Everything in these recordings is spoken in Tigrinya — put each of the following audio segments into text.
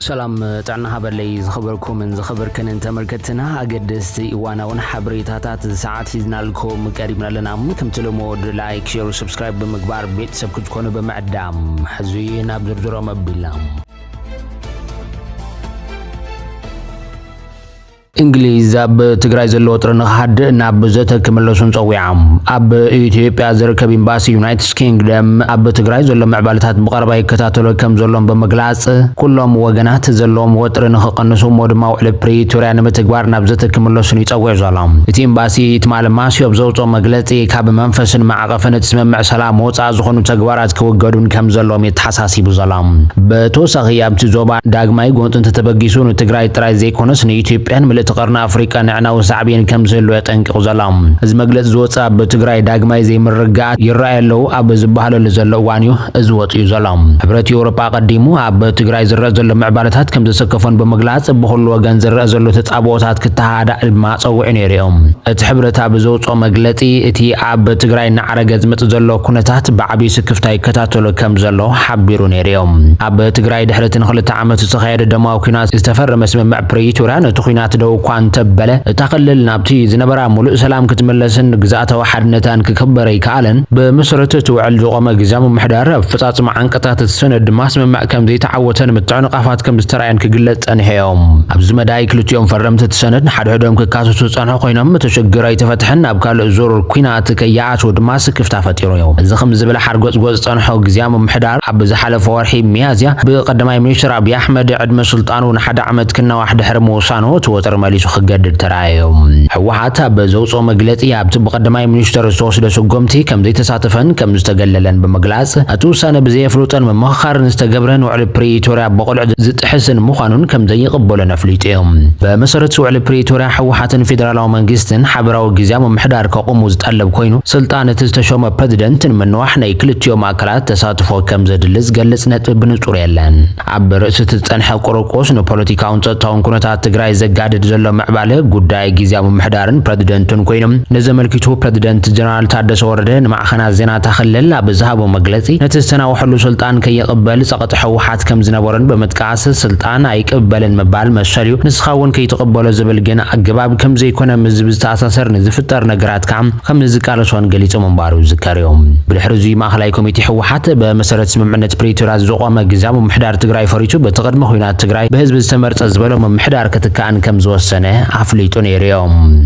ሰላም ጥዕና ሃበለይ ዝኸበርኩምን ዝኸበርክንን ተመልከትና፣ ኣገደስቲ እዋናውን ሓበሬታታት ሰዓት ሒዝናልኩም ቀሪብና ኣለና። ከምቲ ልሙድ ላይክ፣ ሼር፣ ሰብስክራይብ ብምግባር ቤተሰብ ክትኮኑ ብምዕዳም፣ ሕዚ ናብ ዝርዝሮም ኣቢልና። እንግሊዝ ኣብ ትግራይ ዘሎ ወጥሪ ንኽሃድእ ናብ ዘተ ክምለሱን ጸዊዓ። ኣብ ኢትዮጵያ ዝርከብ ኤምባሲ ዩናይትድ ኪንግደም ኣብ ትግራይ ዘሎ ምዕባለታት ብቐረባ ይከታተሎ ከም ዘሎን ብምግላጽ፣ ኩሎም ወገናት ዘለዎም ወጥሪ ንኽቐንሱ እሞ ድማ ውዕሊ ፕሪቶርያ ንምትግባር ናብ ዘተ ክምለሱን ይጸውዕ ዘሎ። እቲ ኤምባሲ ትማሊ ማስዮ ኣብ ዘውፅኦ መግለጺ፣ ካብ መንፈስን ማዕቐፍን እቲ ስምምዕ ሰላም ወፃእ ዝኾኑ ተግባራት ክውገዱን ከም ዘለዎም የተሓሳሲቡ ዘሎ። ብተወሳኺ ኣብቲ ዞባ ዳግማይ ጎንፂ እንተተበጊሱ ንትግራይ ጥራይ ዘይኮነስ ንኢትዮጵያን ምልእቲ ቀርኒ ኣፍሪቃን ኣዕናዊ ሳዕቤን ከም ዝህልዎ የጠንቂቑ ዘሎ። እዚ መግለፂ ዝወፀ ኣብ ትግራይ ዳግማይ ዘይምርግጋኣት ይረኣይ ኣለዉ ኣብ ዝበሃለሉ ዘሎ እዋን እዩ እዚ ወፂኡ ዘሎ። ሕብረት ኤውሮጳ ኣቐዲሙ ኣብ ትግራይ ዝረአ ዘሎ ምዕባለታት ከም ዘሰከፎን ብምግላጽ፣ ብኹሉ ወገን ዝረአ ዘሎ ተጻብኦታት ክተሃዳእ ድማ ጸዊዑ ነይሩ እዩ። እቲ ሕብረት ኣብ ዘውፅኦ መግለጺ፣ እቲ ኣብ ትግራይ እናዓረገ ዝመጽእ ዘሎ ኩነታት ብዓብዪ ስክፍታ ይከታተሎ ከም ዘሎ ሓቢሩ ነይሩ እዩ። ኣብ ትግራይ ድሕሪ እቲ ንክልተ ዓመት ዝተኻየደ ደማዊ ኲናት ዝተፈረመ ስምምዕ ፕሪቶርያ ነቲ ኲናት ደው እኳ እንተበለ፣ እታ ክልል ናብቲ ዝነበራ ሙሉእ ሰላም ክትምለስን ግዝኣታዊ ሓድነታን ክክበር ኣይከኣለን። ብመሰረት እቲ ውዕል ዝቖመ ግዝያዊ ምምሕዳር ኣፈጻጽማ ዓንቀታት እቲ ሰነድ ድማ ስምምዕ ከም ዘይተዓወተን ምትዕንቓፋት ከም ዝተራእየን ክግለጽ ጸኒሑ እዮም። ኣብዚ መዳይ ክልቲኦም ፈረምቲ እቲ ሰነድ ንሓድሕዶም ክካሰሱ ዝጸንሑ ኮይኖም፣ እቲ ሽግር ኣይተፈትሐን ናብ ካልእ ዙር ኲናት ከይኣትዉ ድማ ስክፍታ ፈጢሩ እዩ። እዚ ከም ዝብል ሓርጎጽጎጽ ዝጸንሖ ግዝያዊ ምምሕዳር ኣብ ዝሓለፈ ወርሒ ሚያዝያ ብቀዳማይ ሚኒስትር ኣብይ ኣሕመድ ዕድመ ስልጣኑ ንሓደ ዓመት ክናዋሕ ድሕሪ ምውሳኑ እቲ ወጥሪ መሊሱ ክገድድ ተራእዩ። ህወሓት ኣብ ዘውፅኦ መግለፂ ኣብቲ ብቀዳማይ ሚኒስትር ዝተወስደ ስጉምቲ ከም ዘይተሳተፈን ከም ዝተገለለን ብምግላፅ፣ እቲ ውሳነ ብዘየፍልጦን ምምኽኻርን ዝተገብረን ውዕሊ ፕሪቶርያ ብቕሉዕ ዝጥሕስን ምዃኑን ከም ዘይቕበሎን ኣፍሊጡ እዩ። ብመሰረት ውዕሊ ፕሪቶርያ ህወሓትን ፌደራላዊ መንግስትን ሓበራዊ ግዝያዊ ምምሕዳር ከቑሙ ዝጠልብ ኮይኑ፣ ስልጣን እቲ ዝተሾመ ፕረዚደንት ንምንዋሕ ናይ ክልቲኦም ኣካላት ተሳትፎ ከም ዘድሊ ዝገልጽ ነጥቢ ብንጹር የለን። ኣብ ርእሲ እቲ ዝጸንሐ ቁርቁስ ንፖለቲካውን ጸጥታውን ኩነታት ትግራይ ዘጋድድ ዘሎ ምዕባለ ጉዳይ ግዝያዊ ምምሕዳርን ፕረዚደንቱን ኮይኖም፣ ነዚ ኣመልኪቱ ፕረዚደንት ጀነራል ታደሰ ወረደ ንማዕኸናት ዜና እታ ክልል ኣብ ዝሃቦ መግለጺ፣ ነቲ ዝተናውሐሉ ስልጣን ከይቕበል ጸቕጢ ህወሓት ከም ዝነበሮን ብምጥቃስ፣ ስልጣን ኣይቅበልን ምባል መሰል እዩ፣ ንስኻ እውን ከይትቕበሎ ዝብል ግን ኣገባብ ከም ዘይኮነ ምስ ህዝቢ ዝተኣሳሰር ንዝፍጠር ነገራት ከዓ ከም ዝቃለሶን ገሊጹ ምንባሩ ዝዝከር እዩ። ብድሕሪ እዚ ማእኸላይ ኮሚቴ ህወሓት ብመሰረት ስምምዕነት ፕሪቶርያ ዝቖመ ግዝያዊ ምምሕዳር ትግራይ ፈሪሱ በቲ ቅድሚ ኲናት ትግራይ ብህዝቢ ዝተመርጸ ዝበሎ ምምሕዳር ክትከኣን ከም ዝወሰነ ኣፍሊጡ ነይሩ እዩ።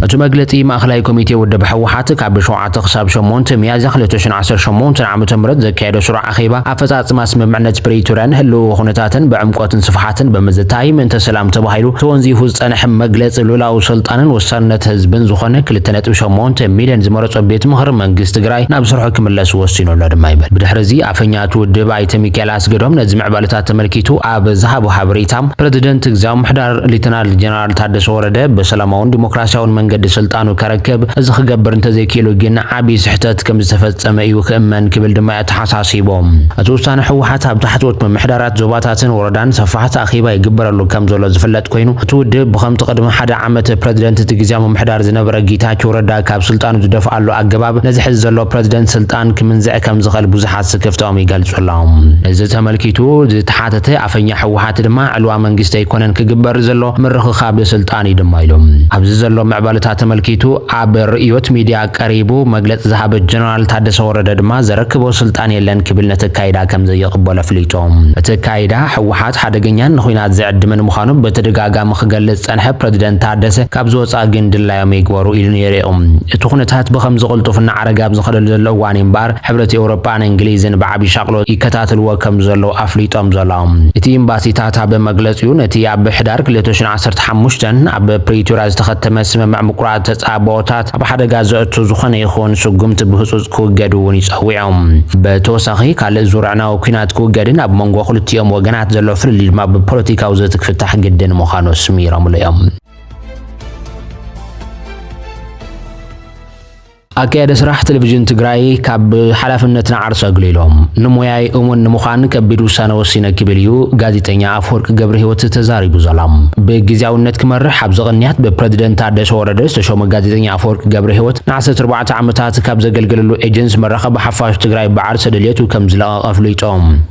እቲ መግለጺ ማእኸላይ ኮሚቴ ውድብ ህወሓት ካብ ሸውዓተ ክሳብ ሸሞንተ ሚያዝያ ክልተ ሽሕን ዓሰርተ ሸሞንተን ዓመተ ምህረት ዘካየዶ ስሩዕ ኣኼባ ኣፈጻጽማ ስምምዕነት ፕሪቶርያን ህልው ኩነታትን ብዕምቆትን ስፍሓትን ብምዝታይ ምእንተ ሰላም ተባሂሉ ተወንዚፉ ዝጸንሐ መግለጺ ሉላዊ ስልጣንን ወሳንነት ህዝብን ዝኾነ ክልተ ነጥቢ ሸሞንተ ሚልዮን ዝመረጾ ቤት ምኽሪ መንግስቲ ትግራይ ናብ ስርሑ ክምለስ ወሲኑ ኣሎ ድማ ይብል። ብድሕሪ እዚ ኣፈኛ እቲ ውድብ ኣይተ ሚካኤል ኣስገዶም ነዚ ምዕባለታት ተመልኪቱ ኣብ ዝሃቦ ሓበሬታ ፕረዚደንት ግዝያዊ ምምሕዳር ሌተናል ጀነራል ታደሰ ወረደ ብሰላማውን ዲሞክራሲያውን መንገዲ ስልጣኑ ከረክብ፣ እዚ ክገብር እንተዘይክኢሉ ግን ዓብዪ ስሕተት ከም ዝተፈጸመ እዩ ክእመን ክብል ድማ ኣተሓሳሲቦም። እቲ ውሳነ ህወሓት ኣብ ታሕተዎት ምምሕዳራት ዞባታትን ወረዳን ሰፋሕቲ ኣኼባ ይግበረሉ ከም ዘሎ ዝፍለጥ ኮይኑ፣ እቲ ውድብ ብኸምቲ ቅድሚ ሓደ ዓመት ፕረዚደንት እቲ ግዝያዊ ምምሕዳር ዝነበረ ጌታቸው ረዳ ካብ ስልጣኑ ዝደፍኣሉ ኣገባብ ነዚ ሕዚ ዘሎ ፕረዚደንት ስልጣን ክምንዝዕ ከም ዝኽእል ብዙሓት ስክፍታኦም ይገልጹ ኣለዉ። እዚ ተመልኪቱ ዝተሓተተ ኣፈኛ ህወሓት ድማ ዕልዋ መንግስቲ ኣይኮነን ክግበር ዘሎ ምርኽኻብ ስልጣን እዩ ድማ ኢሉ። ኣብዚ ዘሎ ምዕባለታት ተመልኪቱ ኣብ ርእዮት ሚድያ ቀሪቡ መግለጺ ዝሃበ ጀነራል ታደሰ ወረደ ድማ ዘረክቦ ስልጣን የለን ክብል ነቲ ኣካይዳ ከም ዘይቕበሎ ኣፍሊጡ። እቲ ኣካይዳ ህወሓት ሓደገኛን ንኹናት ዝዕድምን ምዃኑ ብተደጋጋሚ ክገልጽ ዝጸንሐ ፕረዚደንት ታደሰ ካብ ዝወጻ ግን ድላዮም ይግበሩ ኢሉ ነይሩ እዩ። እቲ ኩነታት ብኸምዚ ቅልጡፍ እናዓረገ ኣብ ዝኸደሉ ዘሎ እዋን እምበኣር ሕብረት ኤውሮጳን እንግሊዝን ብዓቢ ሻቕሎት ይከታተልዎ ከም ዘለዉ ኣፍሊጦም ዘለዉ። እቲ ኤምባሲታት ኣብ መግለጺኡ ነቲ ኣብ ሕዳር ክልተ ሽሕን ዓሰርተ ሓሙሽተን ኣብ ፕሪቶርያ ዝተኸተመ ስምምዕ ምቁራጽ ተጻብኦታት ኣብ ሓደጋ ዘእቱ ዝኾነ ይኹን ስጉምቲ ብህጹጽ ክውገድ እውን ይጸዊዖም። ብተወሳኺ ካልእ ዙር ኣዕናዊ ኲናት ክውገድን ኣብ መንጎ ክልቲኦም ወገናት ዘሎ ፍልልይ ድማ ብፖለቲካዊ ዘተ ክፍታሕ ግድን ምዃኑ ኣስሚሮምሉ እዮም። ኣካያዲ ስራሕ ቴሌቪዥን ትግራይ ካብ ሓላፍነትና ዓርሰ ኣግሊሎም፣ ንሞያይ እሙን ንምዃን ከቢድ ውሳነ ወሲነ ክብል እዩ ጋዜጠኛ ኣፈወርቂ ገብረ ህይወት ተዛሪቡ ዘሎ። ብግዜያውነት ክመርሕ ኣብ ዝቕንያት ብፕረዚደንት ታደሰ ወረደ ዝተሾመ ጋዜጠኛ ኣፈወርቂ ገብረ ህይወት ንዓሰርተ ኣርባዕተ ዓመታት ካብ ዘገልገለሉ ኤጀንሲ መራኸቢ ሓፋሽ ትግራይ ብዓርሰ ድልየቱ ከም ዝለቐቐ ኣፍሊጡ።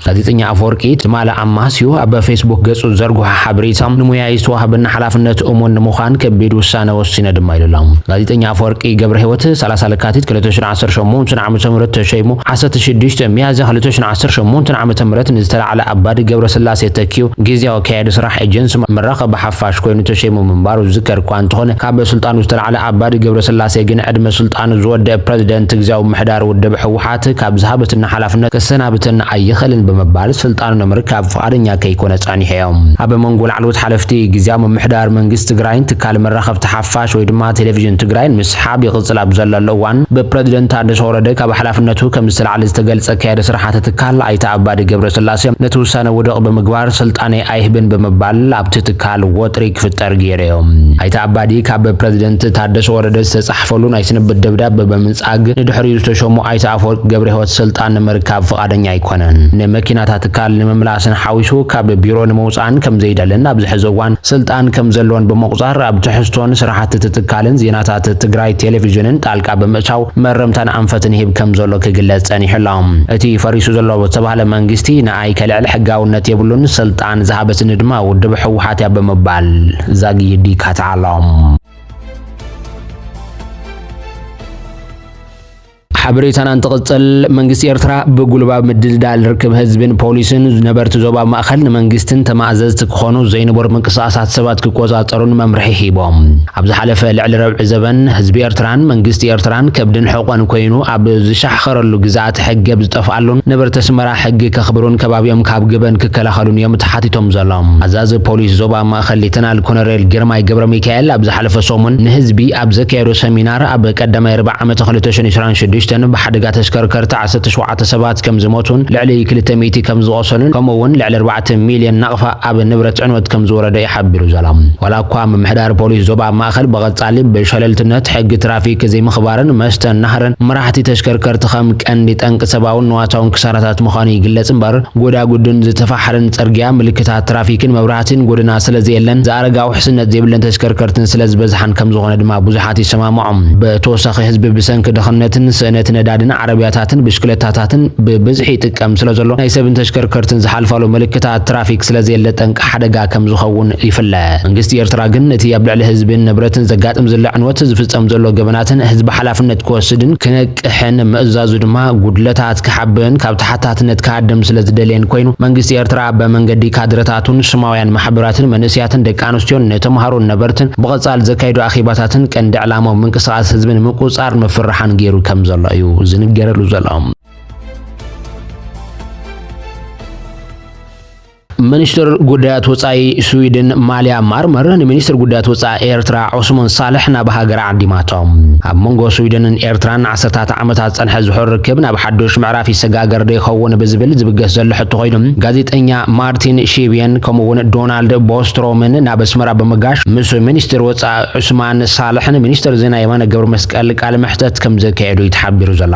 ጋዜጠኛ ኣፈወርቂ ትማሊ ኣማስዩ ኣብ ፌስቡክ ገጹ ዘርግሖ ሓበሬታ፣ ንሞያይ ዝተዋህበኒ ሓላፍነት እሙን ንምዃን ከቢድ ውሳነ ወሲነ ድማ ኢሉ ኣሎ። ጋዜጠኛ ኣፈወርቂ ገብረ ህይወት ሰላሳ ለካቲት ክልተ ሽሕን ዓሰርተ ሸሞንተን ዓመተ ምህረት ተሸይሙ ዓሰርተ ሽዱሽተ ሚያዝያ ክልተ ሽሕን ዓሰርተ ሸሞንተን ዓመተ ምህረት ንዝተላዕለ ኣባዲ ገብረስላሴ ተኪዩ ግዜያዊ ኣካያዲ ስራሕ ኤጀንሲ መራኸቢ ሓፋሽ ኮይኑ ተሸይሙ ምንባሩ ዝዝከር እኳ እንተኾነ፣ ካብ ስልጣኑ ዝተላዕለ ኣባዲ ገብረስላሴ ግን ዕድመ ስልጣኑ ዝወደአ ፕረዚደንት ግዜያዊ ምምሕዳር ውድብ ህወሓት ካብ ዝሃበትና ሓላፍነት ክሰናብተና ኣይኽእልን ብምባል ስልጣኑ ንምርካብ ፍቓደኛ ከይኮነ ጸኒሑ እዩ። ኣብ መንጎ ላዕለዎት ሓለፍቲ ግዜያዊ ምምሕዳር መንግስቲ ትግራይን ትካል መራኸብቲ ሓፋሽ ወይ ድማ ቴሌቪዥን ትግራይን ምስሓብ ይቕጽል ኣብ ዘለሉ እዋን፣ ብፕረዚደንት ታደሰ ወረደ ካብ ሓላፍነቱ ከም ዝተላዕለ ዝተገልጸ ኣካያዲ ስራሓት ትካል ኣይተ ኣባዲ ገብረስላሴ ነቲ ውሳነ ውድቕ ብምግባር ስልጣነይ ኣይህብን ብምባል ኣብቲ ትካል ወጥሪ ክፍጠር ገይሩ እዩ። ኣይተ ኣባዲ ካብ ፕረዚደንት ታደሰ ወረደ ዝተጻሕፈሉ ናይ ስንብት ደብዳበ ብምንጻግ ንድሕሪኡ ዝተሸሙ ኣይተ ኣፈወርቂ ገብረ ህይወት ስልጣን ንምርካብ ፍቓደኛ ኣይኮነን። ንመኪናታት ትካል ንምምላስን ሓዊሱ ካብ ቢሮ ንምውጻእን ከም ዘይደልን ኣብዚ ሕዚ እዋን ስልጣን ከም ዘለዎን ብምቑጻር ኣብ ትሕዝቶን ስራሕቲ እቲ ትካልን ዜናታት ትግራይ ቴሌቪዥንን ጣልቃ ብምእታው መረምታን ኣንፈትን ይህብ ከም ዘሎ ክግለጽ ጸኒሑ ኣሎ። እቲ ፈሪሱ ዘሎ ዝተባህለ መንግስቲ ንኣይ ከልዕል ሕጋውነት የብሉን፣ ስልጣን ዝሃበትኒ ድማ ውድብ ህወሓት እያ ብምባል ዛጊድ ይካትዓሎም። ሓበሬታና እንትቕጽል፣ መንግስቲ ኤርትራ ብጉልባብ ምድልዳል ርክብ ህዝብን ፖሊስን ነበርቲ ዞባ ማእኸል ንመንግስትን ተማእዘዝቲ ክኾኑ ዘይንቡር ምንቅስቓሳት ሰባት ክቆጻጸሩን መምርሒ ሂቦም። ኣብ ዝሓለፈ ልዕሊ ረብዒ ዘበን ህዝቢ ኤርትራን መንግስቲ ኤርትራን ከብድን ሕቖን ኮይኑ ኣብ ዝሻሕኸረሉ ግዝኣት ሕጊ ኣብ ዝጠፍኣሉን ነበርቲ ኣስመራ ሕጊ ከኽብሩን ከባቢኦም ካብ ገበን ክከላኸሉን እዮም ተሓቲቶም ዘሎም። ኣዛዚ ፖሊስ ዞባ ማእኸል ሌተናል ኮሎኔል ግርማይ ገብረ ሚካኤል ኣብ ዝሓለፈ ሰሙን ንህዝቢ ኣብ ዘካየዶ ሰሚናር ኣብ ቀዳማይ ርብዓ ዓመት ክልተ ሽሕን ዕስራን ሽዱሽተን ብሓደጋ ተሽከርከርቲ ዓሰርተ ሸውዓተ ሰባት ከም ዝሞቱን ልዕሊ ክልተ ሚእቲ ከም ዝቖሰሉን ከምኡ እውን ልዕሊ ኣርባዕተ ሚልዮን ናቕፋ ኣብ ንብረት ዕንወት ከም ዝወረደ እዩ ሓቢሩ ዘሎ። ዋላ እኳ ምምሕዳር ፖሊስ ዞባ ማእኸል ብቐጻሊ ብሸለልትነት ሕጊ ትራፊክ ዘይምኽባርን መስተን ናህርን መራሕቲ ተሽከርከርቲ ከም ቀንዲ ጠንቂ ሰብኣውን ንዋታውን ክሳራታት ምዃኑ ይግለጽ እምበር፣ ጎዳጉድን ዝተፋሕረን ጽርግያ፣ ምልክታት ትራፊክን መብራህትን ጎደና ስለ ዘየለን ዝኣረጋ ውሕስነት ዘይብለን ተሽከርከርትን ስለ ዝበዝሓን ከም ዝኾነ ድማ ብዙሓት ይሰማምዖም። ብተወሳኺ ህዝቢ ብሰንኪ ድኽነትን ስእነት ነዳድን ዓረብያታትን ብሽክለታታትን ብብዝሒ ይጥቀም ስለ ዘሎ ናይ ሰብን ተሽከርከርትን ዝሓልፋሉ ምልክታት ትራፊክ ስለ ዘየለ ጠንቂ ሓደጋ ከም ዝኸውን ይፍለጥ። መንግስቲ ኤርትራ ግን ነቲ ኣብ ልዕሊ ህዝብን ንብረትን ዘጋጥም ዘሎ ዕንወት ዝፍጸም ዘሎ ገበናትን ህዝቢ ሓላፍነት ክወስድን ክነቅሕን ምእዛዙ ድማ ጉድለታት ክሓብእን ካብ ተሓታትነት ክሃድም ስለ ዝደልየን ኮይኑ መንግስቲ ኤርትራ ብመንገዲ ካድረታቱን ስማውያን ማሕበራትን መንእሰያትን ደቂ ኣንስትዮን ንተምሃሮን ነበርትን ብቐጻሊ ዘካይዶ ኣኼባታትን ቀንዲ ዕላማዊ ምንቅስቓስ ህዝቢ ንምቁጽጻር ምፍርሓን ገይሩ ከም ዘሎ እዩ ዝንገረሉ ዘሎ። ሚኒስትር ጉዳያት ወጻኢ ስዊድን ማልያ ማርመር ንሚኒስትር ጉዳያት ወጻኢ ኤርትራ ዑስማን ሳልሕ ናብ ሃገራ ዓዲማቶም። ኣብ መንጎ ስዊድንን ኤርትራን ዓሰርታት ዓመታት ጸንሐ ዝሑር ርክብ ናብ ሓዱሽ ምዕራፍ ይሰጋገር ዶ ይኸውን ብዝብል ዝብገስ ዘሎ ሕቶ ኮይኑ፣ ጋዜጠኛ ማርቲን ሺብየን ከምኡ እውን ዶናልድ ቦስትሮምን ናብ ኣስመራ ብምጋሽ ምስ ሚኒስትር ወጻኢ ዑስማን ሳልሕን ሚኒስትር ዜና የማነ ገብረ መስቀል ቃለ መሕተት ከም ዘካየዱ እዩ ተሓቢሩ ዘሎ።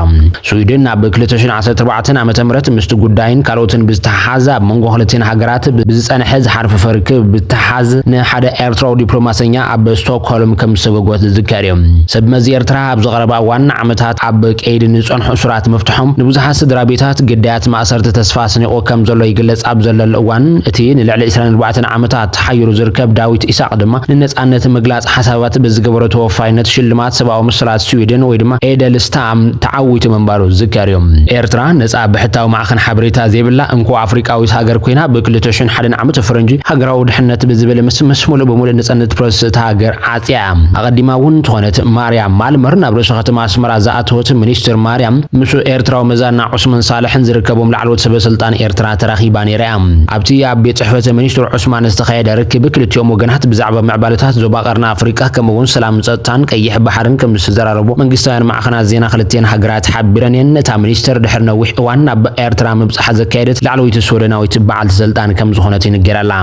ስዊድን ኣብ ክልተ ሽሕን ዓሰርተ ኣርባዕተን ዓመተ ምህረት ምስቲ ጉዳይን ካልኦትን ብዝተሓሓዝ ኣብ መንጎ ክልቲኤን ሃገራት ብዝጸንሐ ዝሓርፈፈ ርክብ ብዝተሓሓዝ ንሓደ ኤርትራዊ ዲፕሎማሰኛ ኣብ ስቶክሆልም ከም ዝሰጎጎት ዝዝከር እዩ። ሰብ መዚ ኤርትራ ኣብዚ ቀረባ እዋን ንዓመታት ኣብ ቀይዲ ንጸንሑ እሱራት ምፍትሖም ንብዙሓት ስድራ ቤታት ግዳያት ማእሰርቲ ተስፋ ኣስኒቑ ከም ዘሎ ይግለጽ ኣብ ዘለሉ እዋን እቲ ንልዕሊ ዕስራን ኣርባዕተን ዓመታት ተሓይሩ ዝርከብ ዳዊት ኢሳቕ ድማ ንነጻነት ምግላጽ ሓሳባት ብዝገበሮ ተወፋይነት ሽልማት ሰብኣዊ መሰላት ስዊድን ወይ ድማ ኤደል ስታም ተዓዊቱ ምንባሩ ዝዝከር እዩ። ኤርትራ ነጻ ብሕታዊ ማዕኸን ሓበሬታ ዘይብላ እንኮ ኣፍሪቃዊት ሃገር ኮይና ብ ክልተ ሽሕን ሓደን ዓመተ ፈረንጂ ሃገራዊ ድሕነት ብዝብል ምስምስ ሙሉእ ብሙሉእ ነጻነት ፕረስ እታ ሃገር ዓጽያ እያ። ኣቐዲማ እውን እንተኾነት ማርያ ማልመር ናብ ርእሰ ከተማ ኣስመራ ዝኣተወት ሚኒስትር ማርያም ምስ ኤርትራዊ መዛና ዑስማን ሳልሕን ዝርከቦም ላዕለዎት ሰበ ስልጣን ኤርትራ ተራኺባ ነይራ እያ። ኣብቲ ኣብ ቤት ጽሕፈት ሚኒስትር ዑስማን ዝተኻየደ ርክብ ክልቲኦም ወገናት ብዛዕባ ምዕባለታት ዞባ ቀርኒ ኣፍሪቃ ከምኡ እውን ሰላምን ጸጥታን ቀይሕ ባሕርን ከም ዝተዘራረቡ መንግስታውያን ማዕኸናት ዜና ክልቲኤን ሃገራት ሓቢረን እየን። እታ ሚኒስትር ድሕሪ ነዊሕ እዋን ናብ ኤርትራ ምብጻሕ ዘካየደት ላዕለወይቲ ስወደናዊት በዓልቲ ስልጣን ከም ዝኾነት ይንገር ኣላ።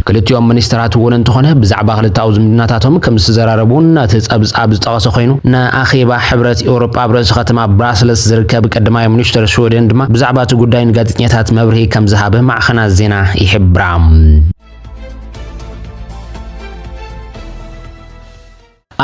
ክልቲኦም ሚኒስተራት እውን እንተኾነ ብዛዕባ ክልተኣዊ ዝምድናታቶም ከም ዝተዘራረቡ እውን እቲ ጸብጻብ ዝጠቐሰ ኮይኑ፣ ንኣኼባ ሕብረት ኤውሮጳ ኣብ ርእሲ ከተማ ብራስለስ ዝርከብ ቀዳማይ ሚኒስተር ሽወደን ድማ ብዛዕባ እቲ ጉዳይ ንጋዜጠኛታት መብርሂ ከም ዝሃበ ማዕኸናት ዜና ይሕብራ።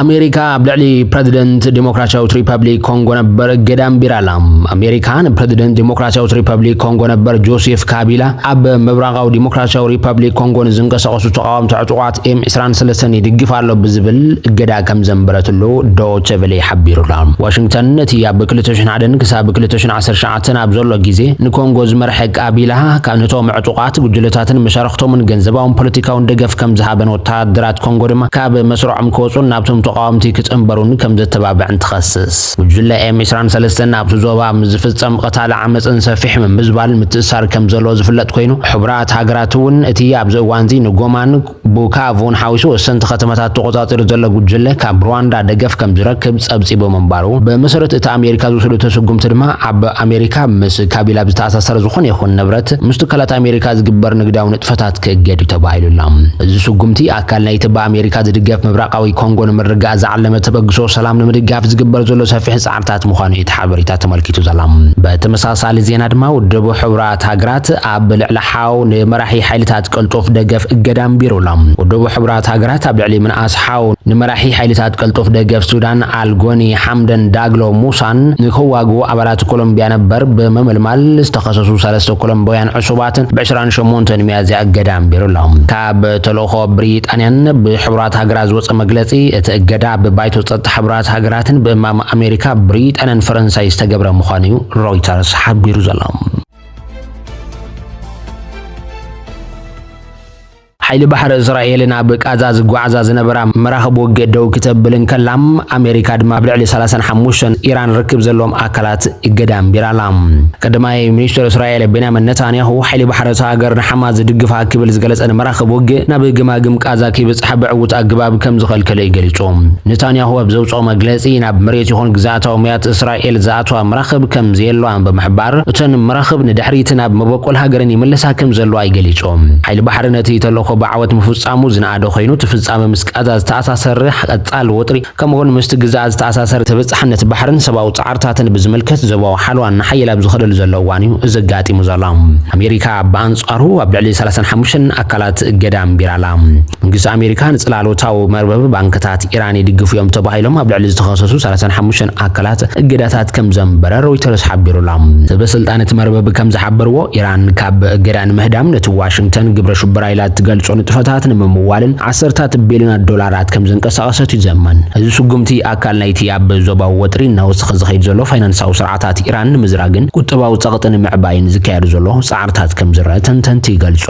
ኣሜሪካ ኣብ ልዕሊ ፕረዚደንት ዲሞክራሲያዊት ሪፐብሊክ ኮንጎ ነበር እገዳ ኣንቢራ ኣላ። ኣሜሪካ ንፕረዚደንት ዲሞክራሲያዊት ሪፐብሊክ ኮንጎ ነበር ጆሴፍ ካቢላ ኣብ ምብራቓዊ ዲሞክራሲያዊ ሪፐብሊክ ኮንጎ ንዝንቀሳቐሱ ተቓወምቲ ዕጡቓት ኤም ዕስራን ሰለስተን ይድግፍ ኣሎ ብዝብል እገዳ ከም ዘንበረትሉ ዶቸ ቨለ ሓቢሩ ኣሎ። ዋሽንግተን ነቲ ኣብ ክልተ ሽሕን ሓደን ክሳብ ክልተ ሽሕን ዓሰርተ ትሽዓተን ኣብ ዘሎ ግዜ ንኮንጎ ዝመርሐ ካቢላ ካብ ነቶም ዕጡቓት ጉጅለታትን መሻርኽቶምን ገንዘባውን ፖለቲካውን ደገፍ ከም ዝሃበን ወተሃደራት ኮንጎ ድማ ካብ መስርዖም ክወጹን ናብቶም ተቓወምቲ ክጽንበሩን ከም ዘተባብዕን ትኸስስ። ጉጅለ ኤም ዕስራን ሰለስተን ኣብቲ ዞባ ምስ ዝፍጸም ቀታሊ ዓመጽን ሰፊሕ ምምዝባልን ምትእሳር ከም ዘሎ ዝፍለጥ ኮይኑ፣ ሕቡራት ሃገራት እውን እቲ ኣብዚ እዋንዚ ንጎማን ቡካቮን ሓዊሱ ወሰንቲ ከተማታት ተቖጻጺሩ ዘሎ ጉጅለ ካብ ሩዋንዳ ደገፍ ከም ዝረክብ ጸብጺቡ ምንባሩ፣ ብመሰረት እቲ ኣሜሪካ ዝወሰደቶ ስጉምቲ ድማ ኣብ ኣሜሪካ ምስ ካቢላ ዝተኣሳሰረ ዝኾነ ይኹን ንብረት ምስ ትካላት ኣሜሪካ ዝግበር ንግዳዊ ንጥፈታት ክእገድ እዩ ተባሂሉ ኣሎ። እዚ ስጉምቲ ኣካል ናይቲ ብኣሜሪካ ዝድገፍ ምብራቓዊ ኮንጎ ንምርግጋእ ዝዓለመ ተበግሶ ሰላም ንምድጋፍ ዝግበር ዘሎ ሰፊሕ ጻዕርታት ምዃኑ እዩ እቲ ሓበሬታ ተመልኪቱ ዘሎ። በተመሳሳሊ ዜና ድማ ውድብ ሕቡራት ሃገራት ኣብ ልዕሊ ሓው ንመራሒ ሓይልታት ቅልጡፍ ደገፍ እገዳ ኣንቢሩ ኣሎ። ውድብ ሕቡራት ሃገራት ኣብ ልዕሊ ምንኣስ ሓው ንመራሒ ሓይልታት ቅልጡፍ ደገፍ ሱዳን ኣልጎኒ ሓምደን ዳግሎ ሙሳን ንክዋግኡ ኣባላት ኮሎምቢያ ነበር ብምምልማል ዝተኸሰሱ ሰለስተ ኮሎምቢያን ዕሱባትን ብ ዕስራን ሸሞንተን ሚያዝያ እገዳ ኣንቢሩ ኣሎ። ካብ ተልእኾ ብሪጣንያን ብሕቡራት ሃገራት ዝወጸ መግለጺ፣ እቲ እገዳ ብባይቶ ጸጥታ ሕቡራት ሃገራትን ብእማም ኣሜሪካ፣ ብሪጣንያን ፈረንሳይ ዝተገብረ ምዃኑ እዩ ሮይተርስ ሓቢሩ ዘሎ። ሓይሊ ባሕሪ እስራኤል ናብ ቃዛ ዝጓዓዛ ዝነበራ መራኽብ ውግእ ደው ክተብል እንከላ፣ ኣሜሪካ ድማ ኣብ ልዕሊ ሰላሳን ሓሙሽተን ኢራን ርክብ ዘለዎም ኣካላት እገዳ ኣንቢራ ኣላ። ቀዳማይ ሚኒስትር እስራኤል ቤንያሚን ነታንያሁ፣ ሓይሊ ባሕሪ እታ ሃገር ንሓማስ ዝድግፋ ክብል ዝገለጸ ንመራኽብ ውግእ ናብ ግማግም ቃዛ ከይበጽሓ ብዕዉት ኣገባብ ከም ዝኸልከለ እዩ ገሊጹ። ነታንያሁ ኣብ ዘውጽኦ መግለጺ፣ ናብ መሬት ይኹን ግዝኣታዊ ማያት እስራኤል ዝኣትዋ መራኽብ ከም ዘየለዋን ብምሕባር፣ እተን መራኽብ ንድሕሪት ናብ መበቆል ሃገረን ይምለሳ ከም ዘለዋ እዩ ገሊጹ። ሓይሊ ባሕሪ ነቲ ተልእኾ ብዓወት ምፍጻሙ ዝነኣደ ኮይኑ፣ እቲ ፍጻመ ምስ ቃዛ ዝተኣሳሰረ ቀጻሊ ወጥሪ፣ ከምኡውን ምስቲ ግዝኣት ዝተኣሳሰረ ተበጻሕነት ባሕርን ሰብኣዊ ጻዕርታትን ብዝምልከት ዞባዊ ሓለዋ እናሓየለ ኣብ ዝኸደሉ ዘሎ እዋን እዩ እዚ ኣጋጢሙ ዘሎ። ኣሜሪካ ብኣንጻሩ ኣብ ልዕሊ ሰላሳን ሓሙሽተን ኣካላት እገዳ ኣንቢራ ኣላ። መንግስቲ ኣሜሪካ ንጽላሎታዊ መርበብ ባንክታት ኢራን ይድግፉ እዮም ተባሂሎም ኣብ ልዕሊ ዝተኸሰሱ ሰላሳን ሓሙሽተን ኣካላት እገዳታት ከም ዘንበረ ሮይተርስ ሓቢሩ ኣሎ። ሰበ ስልጣን እቲ መርበብ ከም ዝሓበርዎ፣ ኢራን ካብ እገዳ ንምህዳም ነቲ ዋሽንግተን ግብረ ሽበራ ኢላ እትገልጾ ንጥፈታት ንምምዋልን ዓሰርታት ቢልዮናት ዶላራት ከም ዘንቀሳቐሰት እዩ ዘመን። እዚ ስጉምቲ ኣካል ናይቲ ኣብ ዞባዊ ወጥሪ እናወሰኸ ዝኸይድ ዘሎ ፋይናንሳዊ ስርዓታት ኢራን ንምዝራግን ቁጠባዊ ጸቕጢ ንምዕባይን ዝካየድ ዘሎ ጻዕርታት ከም ዝረአ ተንተንቲ ይገልጾ።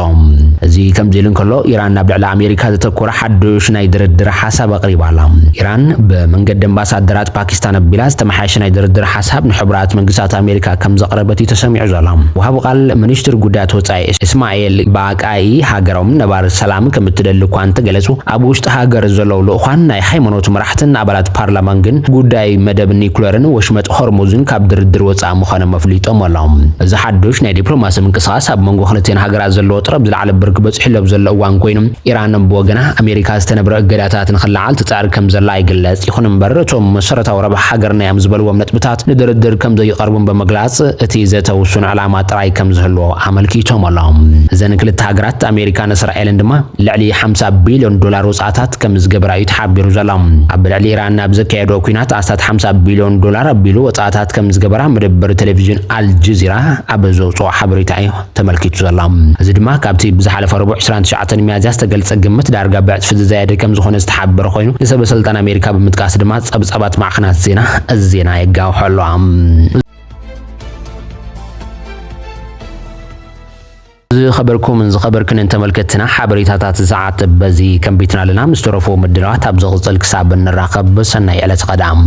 እዚ ከምዚ ኢሉ እንከሎ፣ ኢራን ናብ ልዕሊ ኣሜሪካ ዘተኮረ ሓድሽ ናይ ድርድር ሓሳብ ኣቕሪባ ኣላ። ኢራን ብመንገዲ ኣምባሳደራት ፓኪስታን ኣቢላ ዝተመሓየሸ ናይ ድርድር ሓሳብ ንሕቡራት መንግስታት ኣሜሪካ ከም ዘቕረበት እዩ ተሰሚዑ ዘሎ። ወሃቢ ቃል ሚኒስትር ጉዳያት ወጻኢ እስማኤል ባቃኢ፣ ሃገሮም ነባሪ ሰላም ከም እትደሊ እኳ እንተገለጹ፣ ኣብ ውሽጢ ሃገር ዘለዉ ልኡኻን፣ ናይ ሃይማኖት መራሕትን ኣባላት ፓርላማን ግን ጉዳይ መደብ ኒኩለርን ወሽመጥ ሆርሙዝን ካብ ድርድር ወጻኢ ምዃኖም ኣፍሊጦም ኣለዉ። እዚ ሓዱሽ ናይ ዲፕሎማሲ ምንቅስቓስ ኣብ መንጎ ክልቲኤን ሃገራት ዘሎ ወጥሪ ኣብ ዝለዓለ ብርኪ በጺሑሉ ኣብ ዘሎ እዋን ኮይኑ፣ ኢራን ብወገና ኣሜሪካ ዝተነብረ እገዳታት ንኽለዓል ትጽዕር ከም ዘላ ይግለጽ። ይኹን እምበር፣ እቶም መሰረታዊ ረብሓ ሃገርና እዮም ዝበልዎም ነጥብታት ንድርድር ከም ዘይቐርቡን ብምግላጽ፣ እቲ ዘተ ውሱን ዕላማ ጥራይ ከም ዝህልዎ ኣመልኪቶም ኣለዉ። እዘን ክልተ ሃገራት ኣሜሪካን እስራኤልን ድማ ልዕሊ ሓምሳ ቢልዮን ዶላር ወጻእታት ከም ዝገበራ እዩ ተሓቢሩ ዘሎ። ኣብ ልዕሊ ኢራን ኣብ ዘካየዶ ኲናት ኣስታት ሓምሳ ቢልዮን ዶላር ኣቢሉ ወጻእታት ከም ዝገበራ መደበር ቴሌቪዥን ኣልጀዚራ ኣብ ዘውጽኦ ሓበሬታ እዩ ተመልኪቱ ዘሎ። እዚ ድማ ካብቲ ብዝሓለፈ ረቡዕ ዕስራን ትሽዓተን ሚያዝያ ዝተገልጸ ግምት ዳርጋ ብዕጽፊ ዝዛየደ ከም ዝኾነ ዝተሓበረ ኮይኑ፣ ንሰበ ስልጣን ኣሜሪካ ብምጥቃስ ድማ ጸብጻባት ማዕኸናት ዜና እዚ ዜና የጋውሖ ኣሎ። ዝኸበርኩምን ዝኸበርክንን ተመልከትና፣ ሓበሬታታት ሰዓት በዚ ከንቢትና ኣለና። ምስ ተረፉ ምድላዋት ኣብ ዝቕጽል ክሳብ እንራኸብ፣ ሰናይ ዕለት ቐዳም።